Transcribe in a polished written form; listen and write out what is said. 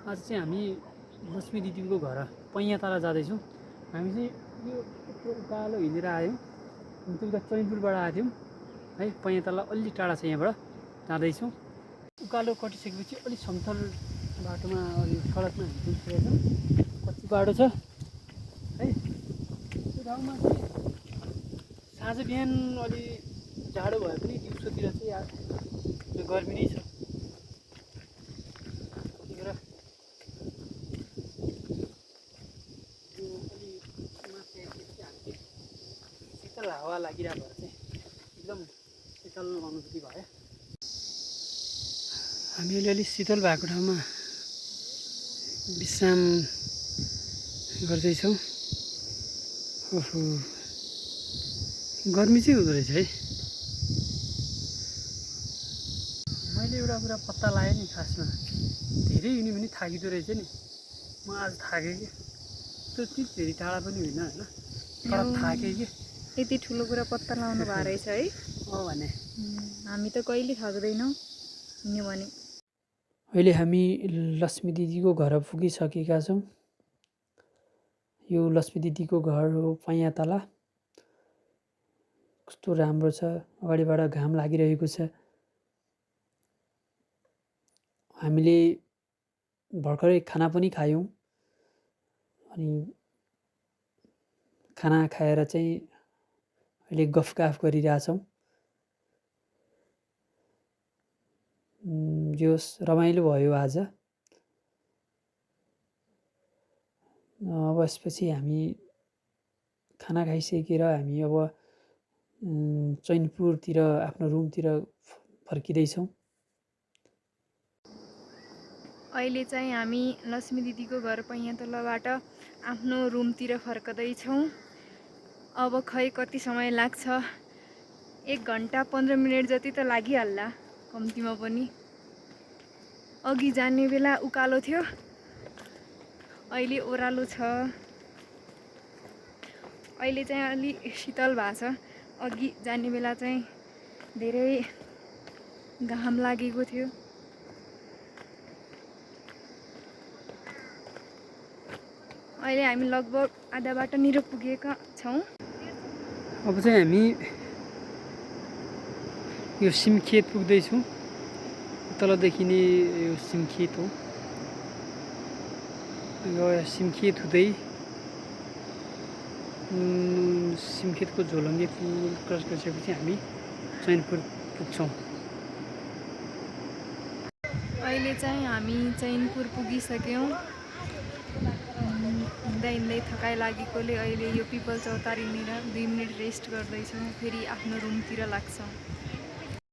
आज चाहिँ हामी लक्ष्मी दिदीको घर पैयाँ तल जाँदैछौँ। हामी चाहिँ यो यत्रो उकालो हिँडेर आयौँ। त्यो उता चैनपुरबाट आएको थियौँ है। पैयाँ तल अलि टाढा छ यहाँबाट, जाँदैछौँ। उकालो कटिसकेपछि अलिक समतल बाटोमा अलि सडकमा हिँडिसकेका छौँ। कच्ची बाटो छ है। त्यो ठाउँमा चाहिँ साँझ बिहान अलि जाडो भए पनि दिउँसोतिर चाहिँ गर्मी नै छ। शीतल हावा लागिरहेको भएर चाहिँ एकदम शीतल अनुभूति भयो। हामी अलिअलि शीतल भएको ठाउँमा विश्राम गर्दैछौँ। ओहो, गर्मी चाहिँ हुँदो रहेछ है। मैले एउटा कुरा पत्ता लगाएँ नि, खासमा धेरै हिँड्यो भने थाकिँदो रहेछ नि। म आज थाकेँ कि त्यति धेरै टाढा पनि होइन होइन, तर थाकेँ कि। यति ठुलो कुरा पत्ता लगाउनु भएको रहेछ है। भने हामी त कहिले थाक्दैनौँ हिँड्यो भने। अहिले हामी लक्ष्मी दिदीको घर पुगिसकेका छौँ। यो लक्ष्मी दिदीको घर हो पैयाँ तल। कस्तो राम्रो छ, अगाडिबाट घाम लागिरहेको छ। हामीले भर्खरै खाना पनि खायौँ। अनि खाना खाएर चाहिँ अहिले गफगाफ गरिरहेछौँ। जो रमाइलो भयो आज। अब यसपछि हामी खाना खाइसकेर हामी अब चैनपुरतिर आफ्नो रुमतिर फर्किँदैछौँ। अहिले चाहिँ हामी लक्ष्मी दिदीको घर पैयाँ तलबाट आफ्नो रुमतिर फर्कदैछौँ। अब खै कति समय लाग्छ, 1 घन्टा 15 मिनट जति त लागिहाल्ला कम्तीमा पनि। अघि जाने बेला उकालो थियो, अहिले ओह्रालो छ। अहिले चाहिँ अलि शीतल भएको छ। अघि जाने बेला चाहिँ धेरै घाम लागेको थियो। अहिले हामी लगभग आधा बाटोनिर पुगेका छौँ। अब चाहिँ हामी यो सिमखेत पुग्दैछौँ। तल देखिने यो सिमखेत हो। यो सिमखेत हुँदै सिमखेतको झोलङ्गे पुल क्रस गरिसकेपछि हामी चैनपुर पुग्छौँ। अहिले चाहिँ हामी चैनपुर पुगिसक्यौँ। हिँड्दा हिँड्दै थकाइ लागेकोले अहिले यो पिपल चौतारीनिर 2 मिनट रेस्ट गर्दैछौँ। फेरि आफ्नो रुमतिर लाग्छौँ।